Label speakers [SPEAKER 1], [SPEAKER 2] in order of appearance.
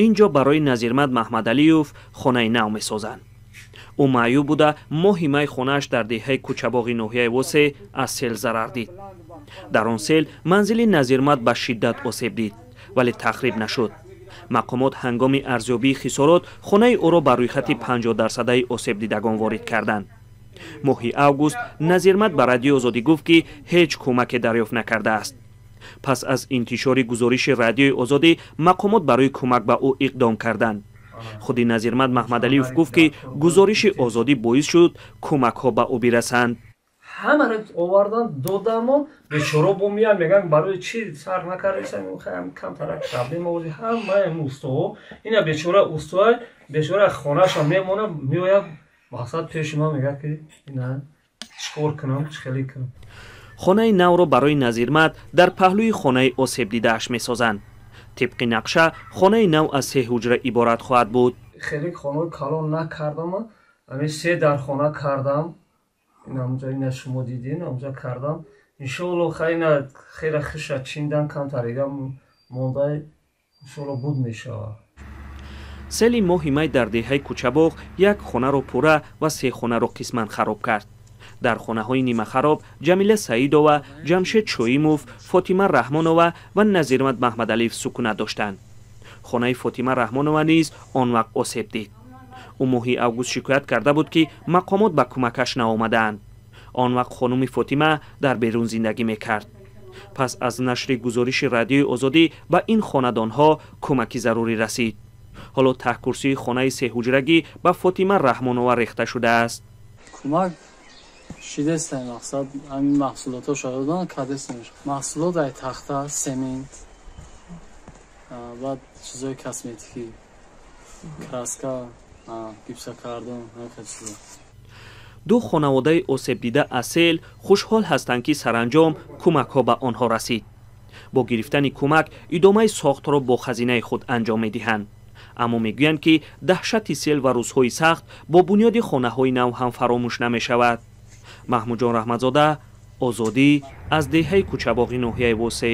[SPEAKER 1] Ин ҷо барои Назирмад Маҳмадалиев хонаи нав месозанд. Ӯ маъюб буда, моҳи май хонааш дар деҳаи Кӯчабоғи ноҳияи Восе аз сел зарар дид. Дар он сел манзили Назирмад ба шиддат осеб дид, вале тахриб нашуд. Мақомот ҳангоми арзёбии хисорот хонаи ӯро ба рӯйхати 50-дарсадаи осебдидагон ворид карданд. Моҳи август Назирмад ба Радиои Озодӣ гуфт, ки ҳеҷ кӯмаке дарёфт накардааст. Пас аз интишори гузориши Радиои Озодӣ мақомот барои кӯмак ба ӯ иқдом карданд. Худи Назирмад Маҳмадалиев гуфт, ки гузориши Озодӣ боис шуд кӯмакҳо ба ӯ бирасанд.
[SPEAKER 2] Ҳамаро овардан додамо, бечоро бо меян, мегӯянд, барои чӣ сар накардесам, камтарак проблема ози ҳамаи устоҳо. Ина бечора устоа, бечора хонаашо мемона, меояд, мақсад, пеши ман мегӯяд, ки ина чӣ кор кунам, чӣ хеле кунам.
[SPEAKER 1] Хонаи навро барои Назирмад дар паҳлӯи хонаи осебдидааш месозанд. Тибқи нақша, хонаи нав аз се ҳуҷра иборат хоҳад буд.
[SPEAKER 2] Хеле хонаи калон накардам, ҳамин се дар хона кардам. Инамҷа, ина шумо дидин, амҷа кардам. Иншоалло, хайна хеле хиша чиндан, камтарига мондай, иншоалло, буд мешавад.
[SPEAKER 1] Сели моҳи май дар деҳаи Кӯчабоғ як хонаро пурра ва се хонаро қисман хароб кард. Дар хонаҳои нимахароб Ҷамила Саидова, Ҷамшед Шоимов, Фотима Раҳмонова ва Назирмад Маҳмадалиев сукунат доштанд. Хонаи Фотима Раҳмонова низ он вақт осеб дид. Ӯ моҳи август шикоят карда буд, ки мақомот ба кӯмакаш наомадаанд. Он вақт хонуми Фотима дар берун зиндагӣ мекард. Пас аз нашри гузориши Радиои Озодӣ ба ин хонадонҳо кӯмаки зарурӣ расид. Ҳоло таҳкурсии хонаи сеҳуҷрагӣ ба Фотима Раҳмонова рехта шудааст.
[SPEAKER 3] Кӯмак шидестем, мақсад, ҳамин маҳсулотҳо шародан кардестем. Маҳсулот ай тахта, семент, баъд чизои косметикӣ, краска, гипсокартон, ҳамин хел чизо.
[SPEAKER 1] Ду хонаводаи осебдида аз сел хушҳол ҳастанд, ки саранҷом кӯмакҳо ба онҳо расид. Бо гирифтани кӯмак идомаи сохтро бо хазинаи худ анҷом медиҳанд, аммо мегӯянд, ки даҳшати сел ва рӯзҳои сахт бо бунёди хонаҳои нав ҳам фаромӯш намешавад. Маҳмудҷон Раҳматзода, Озодӣ, аз деҳаи Кӯчабоғи ноҳияи Восе.